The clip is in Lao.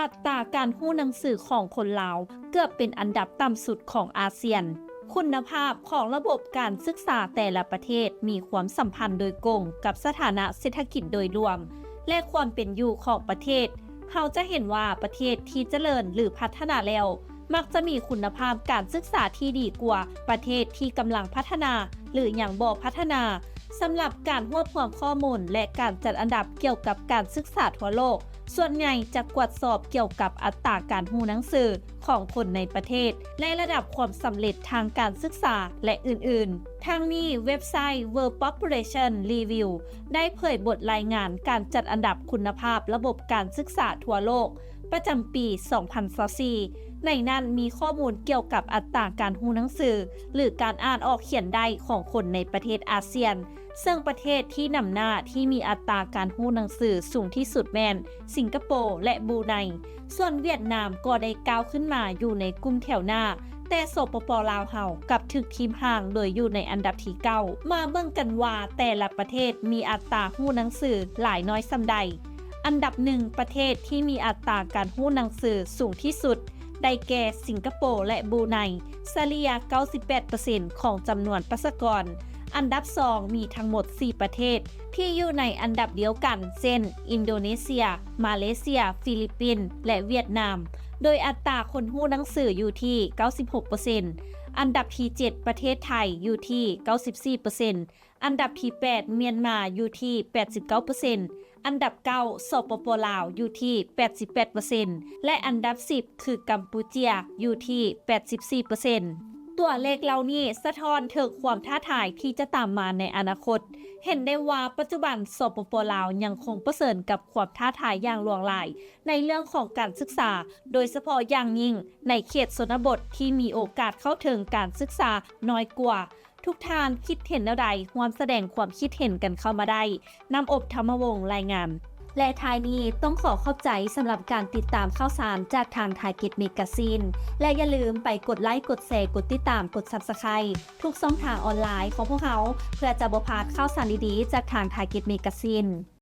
ອັດຕາການຮູ້ໜັງສືຂອງຄົນລາວເກືອບເປັນອັນດັບຕ່ຳສຸດຂອງອາຊຽນ. ຄຸນນະພາບຂອງລະບົບການສຶກສາແຕ່ລະປະເທດມີຄວາມສຳພັນໂດຍກົງກັບສະຖານະເສດຖະກິດໂດຍລວມ ແລະ ຄວາມເປັນຢູ່ຂອງປະເທດ. ເຮົາຈະເຫັນວ່າປະເທດທີ່ຈະເລີນ ຫຼື ພັດທະນາແລ້ວ ມັກຈະມີຄຸນນະພາບການສຶກສາທີ່ດີກວ່າປະເທດທີ່ກຳລັງພັດທະນາ ຫຼື ຍັງບໍ່ພັດທະນາ. ສຳລັບການຮວບຮວມຂໍ້ມູນ ແລະ ການຈັດອັນດັບກ່ຽວກັບການສຶກສາທົ່ວໂລກ, ສ່ວນໃຫຍ່ຈະກວດສອບກ່ຽວກັບອັດຕາການຮູ້ໜັງສືຂອງຄົນໃນປະເທດ ແລະ ລະດັບຄວາມສຳເລັດທາງການສຶກສາ ແລະ ອື່ນໆ. ທັງນີ້, ເວັບໄຊ World Population Review ໄດ້ເຜີຍບົດລາຍງານການຈັດອັນດັບຄຸນນະພາບລະບົບການສຶກສາທົ່ວໂລກ ປະຈຳປີສອງພັນຊາວສີ່ ໃນນັ້ນມີຂໍ້ມູນກ່ຽວກັບອັດຕາການຮູ້ໜັງສື ຫຼື ການອ່ານອອກຂຽນໄດ້ຂອງຄົນໃນປະເທດອາຊຽນ, ເຊິ່ງປະເທດທີ່ນຳໜ້າທີ່ມີອັດຕາການຮູ້ໜັງສືສູງທີ່ສຸດແມ່ນສິງກະໂປ ແລະ ບຣູໄນ, ສ່ວນຫວຽດນາມກໍໄດ້ກ້າວຂຶ້ນມາຢູ່ໃນກຸ່ມແຖວໜ້າ, ແຕ່ ສປປ ລາວເຮົາກັບຖືກຖິ້ມຫ່າງໂດຍຢູ່ໃນອັນດັບທີເກົ້າ. ມາເບິ່ງກັນວ່າແຕ່ລະປະເທດມີອັດຕາຮູ້ໜັງສືຫຼາຍນ້ອຍສ່ຳໃດ. ອັນດັບໜຶ່ງ ປະເທດທີ່ມີອັດຕາການຮູ້ໜັງສືສູງທີ່ສຸດ ໄດ້ແກ່ສິງກະໂປ ແລະ ບຣູໄນ, ສະເລ່ຍເກົ້າສິບແປດເປີເຊັນຂອງຈຳນວນປະຊາກອນ. ອັນດັບສອງ ມີທັງໝົດສີ່ປະເທດທີ່ຢູ່ໃນອັນດັບດຽວກັນ ເຊັ່ນ ອິນໂດເນເຊຍ, ມາເລເຊຍ, ຟີລິບປິນ ແລະ ຫວຽດນາມ, ໂດຍອັດຕາຄົນຮູ້ໜັງສືຢູ່ທີ່ເກົ້າສິບຫົກເປີເຊັນ. ອັນດັບທີເຈັດ ປະເທດໄທ ຢູ່ທີ່ເກົ້າສິບສີ່ເປີເຊັນ. ອັນດັບທີແປດ ມຽນມາ ຢູ່ທີ່ແປດສິບເກົ້າເປີເຊັນ, ອັນດັບເກົ້າ ສປປ ລາວ ຢູ່ທີ່ແປດສິບແປດເປີເຊັນ ແລະ ອັນດັບສິບ ຄືກຳປູເຈຍ ຢູ່ທີ່ແປດສິບສີ່ເປີເຊັນ. ຕົວເລກເຫຼົ່ານີ້ສະທ້ອນເຖິງຄວາມທ້າທາຍທີ່ຈະຕາມມາໃນອະນາຄົດ. ເຫັນໄດ້ວ່າປັດຈຸບັນ ສປປ ລາວ ຍັງຄົງປະເຊີນກັບຄວາມທ້າທາຍຢ່າງຫຼວງຫຼາຍໃນເລື່ອງຂອງການສຶກສາ, ໂດຍສະເພາະຢ່າງຍິ່ງໃນເຂດຊົນນະບົດທີ່ມີໂອກາດເຂົ້າເຖິງການສຶກສານ້ອຍກວ່າ. ທຸກທ່ານຄິດເຫັນແນວໃດ? ຮ່ວມສະແດງຄວາມຄິດເຫັນກັນເຂົ້າມາໄດ້. ນ້ຳອົບ ທຳມະວົງ ລາຍງານ. ແລະ ທ້າຍນີ້ຕ້ອງຂໍຂອບໃຈສຳລັບການຕິດຕາມຂ່າວສານຈາກທາງ Target Magazine ແລະ ຢ່າລືມໄປກົດໄລ, ກົດແຊ, ກົດຕິດຕາມ, ກົດ Subscribe ທຸກຊ່ອງທາງອອນລາຍຂອງພວກເຮົາ ເພື່ອຈະບໍ່ພາດຂ່າວສານດີໆຈາກທາງ Target Magazine.